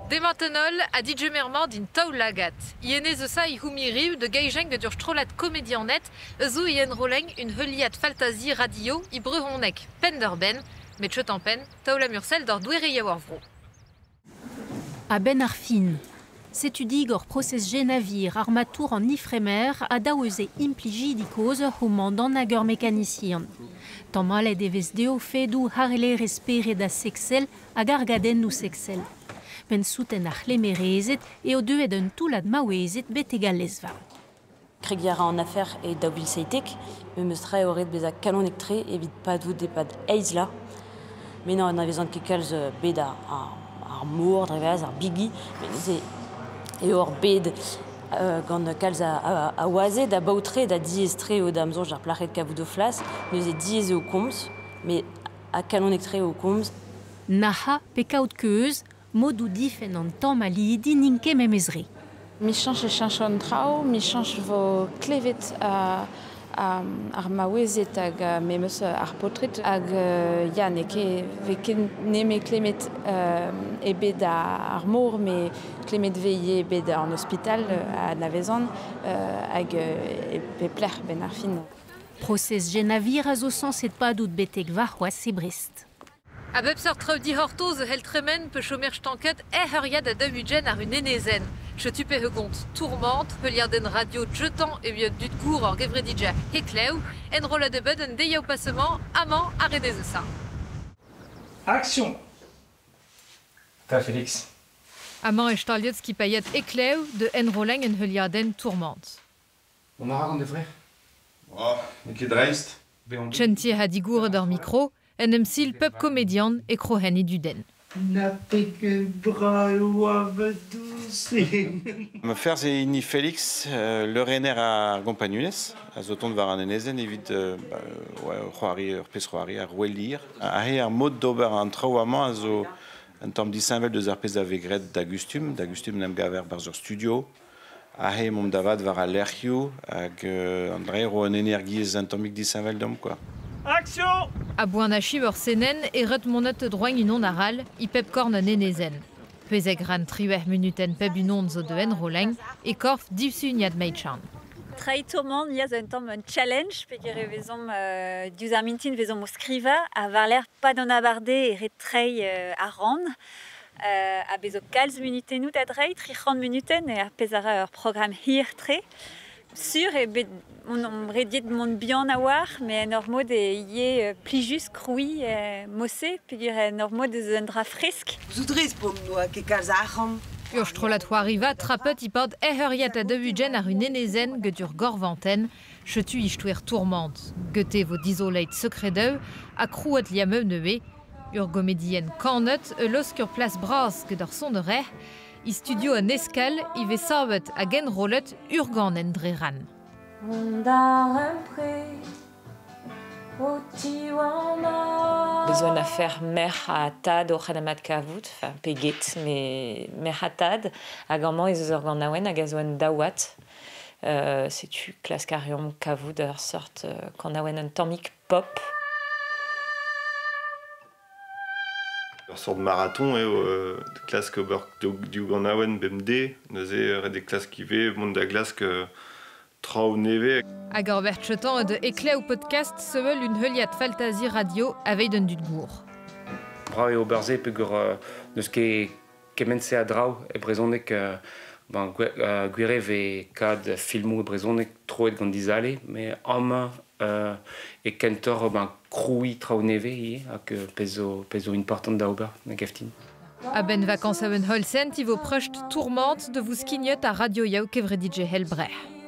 Demat en holl ha digemer mat in taol-lagad. I enez eus i houmiriv de geijeng gant ur strollad komedianet eus zo i enroleng un heuliad faltazi radio i brehoneg penn d'ur ben, met cheut an penn, taol amursel d'ur douere yaou ar vro. A-benn ar fin. Setu digor prosez Genavir armatour an ifremer a daou eus e implijidi koz ur c'homandant hag ur mekanisian. Tamalet e vez deo fedoù harellerezh spered a sexel hag argadennoù sexel. Ben souten ar c'hlemerezed eo deuet un toullad maouezed betek al lezvarn. Kregiñ a ra an afer e 2017, memes tra eo ret bezañ kalonek-tre evit padout e-pad eizh vloaz. Met n'anavezan ket kalz bed ar mor, dre vras, ar bigi, met neuze eo ur bed gant kalz a oazed, a baotred, a diaes-tre eo da'm soñj ar plac'hed kavout o flas. Neuze diaes eo komz, met ha kalonek-tre eo komz. Nac'hañ pe kaout keuz, modoù difenn an tamalidi n'int ket memes re. Michañs e cheñcho an traoù, michañs vo klevet ar maouezed hag memes ar paotred hag ya, n'eo ket vez ket nemet klemmet e bed ar mor, met klemmet vez ivez e bed an ospital a anavezan hag e pep lec'h benn ar fin. Prosez Genavir a zo sañset padout betek warc'hoazh e Brest. A bep seurt traoù dic'hortoz c'hell tremen pe chomer stanket ec'h euriad a daou-ugent ar un enezenn. Setu pe gont tourmant, heuliadenn radio jetan evit dud gour ar gevredidja heklev, enrollat e bet un deiz passement amañ ar enez eus ça. Action! Ta Félix. Amañ e staliet skipaiet heklev de enrolling en heuliadenn tourmant. On a raconte des frères? Oh, n'eo ket dreist. Chentier ha digouret ur micro, en em sil pep komedian e krohen e duden. Na pegen brav oa ma dousig. Ma ferzh eo hini Félix, leurenner ar gompagnunezh, a zo tont war an enezenn evit c'hoari ur pezh c'hoari, ar Roue Lear. Aze ar mod d'ober an traoù amañ a zo un tamm disheñvel deus ar pezh a vez graet da gustum. Da gustum en em gaver barzh ur studio. Aze emaomp da vat war al lec'hioù hag an dra ro un energiezh un tammig disheñvel deomp quoi. Action! A boan achiv ur senenn e ret monet droañ unan aral i pep korn an enezenn. Pezeg ran 18 minuten pep unan zo de enrolling e korf divsuniad meitchan. Treiñ tourmant ya zo un tamm un challenge peogwir e vezomp diouzh ar mintin vezomp o skrivañ ha war-lerc'h pad an abardaez e ret treiñ ar rann. Ha bez zo kalz munutennoù da dreiñ, 300 munutenn eo ar pezh a ra ur programm hir-tre. Sur eo bet on omp rediet mont bihan a-walc'h, met en ur mod eo ivez plijus krouiñ mod-se peogwir en ur mod eus un dra fresk. Zoudrez pom n'oa ket kalz arc'hant. Ur strollad c'hoariva trapet e-pad ec'heuriad a daou-ugent ar un enezenn gant ur gorvantenn. Setu istoer tourmant. Gete vo dizoleit sekredeu ha krouet liameu neuze. Ur gomedienn kanet e laosk ur plas bras gant ar sonerezh. I studio an eskal i vez savet hag enrollet ur ganenn dre ran. Mont darempred o tiwanañ. Bez zo un afer merc'h ha tad oc'h en em adkavout, enfin pe get, met merc'h ha tad, hag amañ ez eus ur ganaouenn hag a zo un daouad. Setu klask a reomp kavout ur seurt kanaouenn un tammig pop. Ur sort marathon eo klask ober div ganaouenn bemdez, neuze ret eo klask ivez mont da glask traoù nevez. Hag ur wech chetan de Eklev podcast sevel un heuliad faltazi radio aveit un dud gour. Brav eo ober se peogwir n'eus ket kement-se a draoù e brezhoneg ben, gwir eo vez kad filmoù e brezhoneg troet gant dizale, met amañ e kentoc'h ben, krouiñ traoù nevez ivez hag pezh zo important da ober, na gaftin. A-benn vakañs a un holl sent e vo preust tourmant de vous skignet a radio yaou kevredidje Helbrec'h.